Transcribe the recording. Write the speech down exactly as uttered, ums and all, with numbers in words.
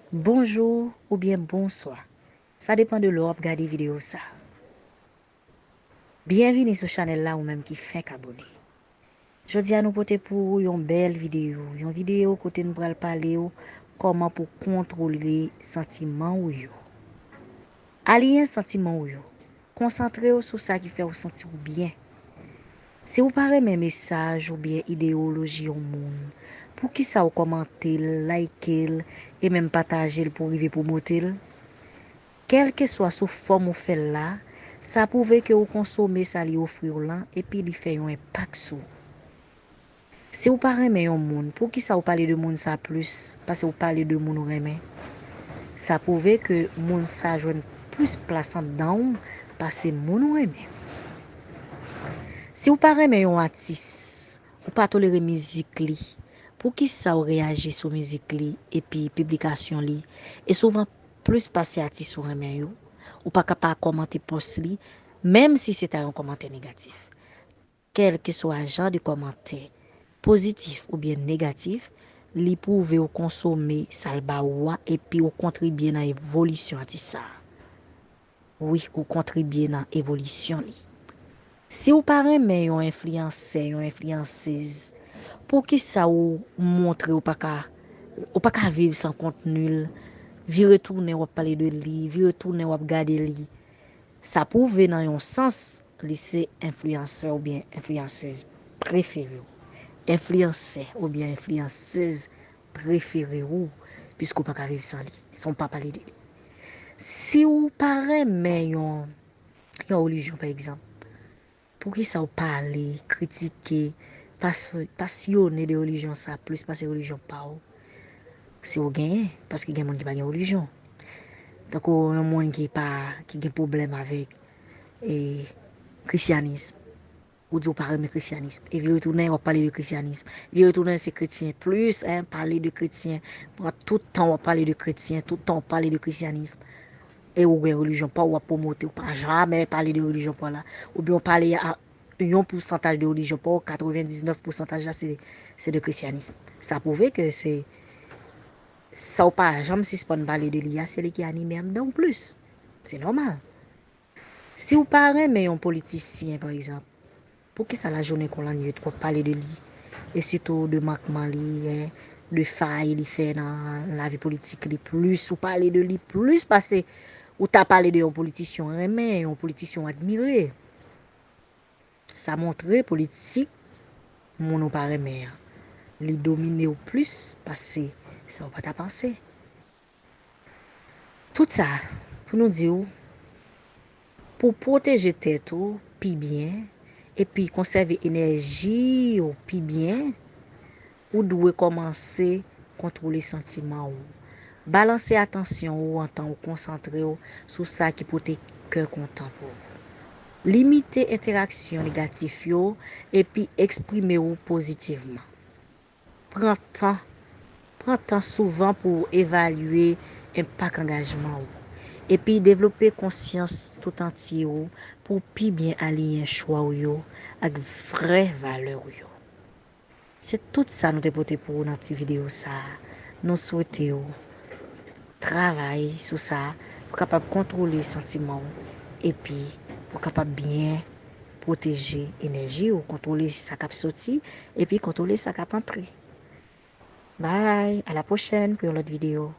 Bonjou oubyen bonswa. Sa depan de lè w ap gade videyo sa. Byenvini sou chanèl la ou menm ki fenk abone. Jodi a nou pote pou ou yon bèl videyo, yon videyo kote n pral pale w kòman pou kontwole santiman ou yo. Aliyen santiman ou yo. Konsantre w sou sa ki fè w santi w byen. Si w pa renmen mesaj oubyen ideyoloji yon moun, poukisa w kòmante l, like l, e menm pataje l pou w rive pwomote l? Kèlkeswa sou fòm ou fè l la, sa pwouve ke w konsome sa li ofri w lan epi li fè yon enpak sou ou. Si w pa renmen yon moun, poukisa w pale de moun sa plis pase w pale de moun ou renmen? Sa pwouve ke moun sa jwenn plis plas anndan w pase moun ou renmen. Si w pa renmen yon atis, ou pa tolere mizik li, poukisa w reyaji sou mizik li epi piblikasyon li, e souvan plis pase atis ou renmen yo? Ou pa ka pa kòmante pòs li, menm si se ta yon kòmantè negatif. Kèlkeswa jan de kòmantè, pozitif oubyen negatif, li pwouve w konsome sa l ba ou a epi w kontribye nan evolisyon atis sa a. Wi, ou kontribye nan evolisyon li. Si w pa renmen yon enfliyansè, yon enfliyansez, poukisa w montre w pa ka, ou pa ka viv san kontni l? Vire tounen w ap pale de li, vire tounen w ap gade li. Sa pwouve nan yon sans li se enfliyansè oubyen enfliyansez prefere w. Enfliyansè oubyen enfliyansez prefere w, piske w pa ka viv san li, san w pa pale de li. Si w pa renmen yon, yon relijyon, pa egzanp, poukisa w pale, kritike, pas-, pasyone de relijyon sa plis pase relijyon pa w? Si w genyen, paske gen moun ki pa gen relijyon. Tankou yon moun ki pa, ki gen pwoblèm avèk, e, krisyanis. Ou di w pa renmen krisyanis. E vire tounen, w ap pale de krisyanis. Vire tounen, se kretyen plis, en, pale de kretyen. Pran tout tan w ap pale de kretyen, tout tan w ap pale de krisyanis. E ou gen relijyon pa w, w ap pwomote, ou pa jamè pale de relijyon pa w la. Oubyen w pale a yon pousantaj de relijyon pa w, katrevendiznèf pousantaj la se, se de krisyanis. Sa pwouve ke se sa w pa janm sispann pale de li a, se li ki anime anndan w plis. Se nòmal. Si w pa renmen yon politisyen, pa egzanp, poukisa lajounen kon lannuit w ap pale de li, e sitou de mankman li, en, de fay li fè nan lavi politik li plis, ou pale de li plis pase ou ta pale de yon politisyen w renmen, yon politisyen w admire? Sa montre politik moun ou pa renmen an, li domine w plis pase sa w pa ta panse. Tout sa pou nou di w, pou w pwoteje tèt ou pi byen epi konsève enèji w pi byen, ou dwe kòmanse kontwole santiman w. Balanse atansyon w antan w konsantre w sou sa ki pote kè kontan pou ou. Limite entèraksyon negatif yo epi eksprime w pozitivman. Pran tan, pran tan souvan pou w evalye enpak angajman w, epi devlope konsyans toutantye w pou w pi byen aliyen chwa w yo ak vrè valè w yo. Se tout sa nou te pote pou ou nan ti videyo sa a. Nou swete w travay sou sa pou w kapab kontwole santiman w epi pou w kapab byen pwoteje enèji w, kontwole sa k ap soti epi kontwole sa k ap antre. Bye, à la prochaine pou yon lòt videyo.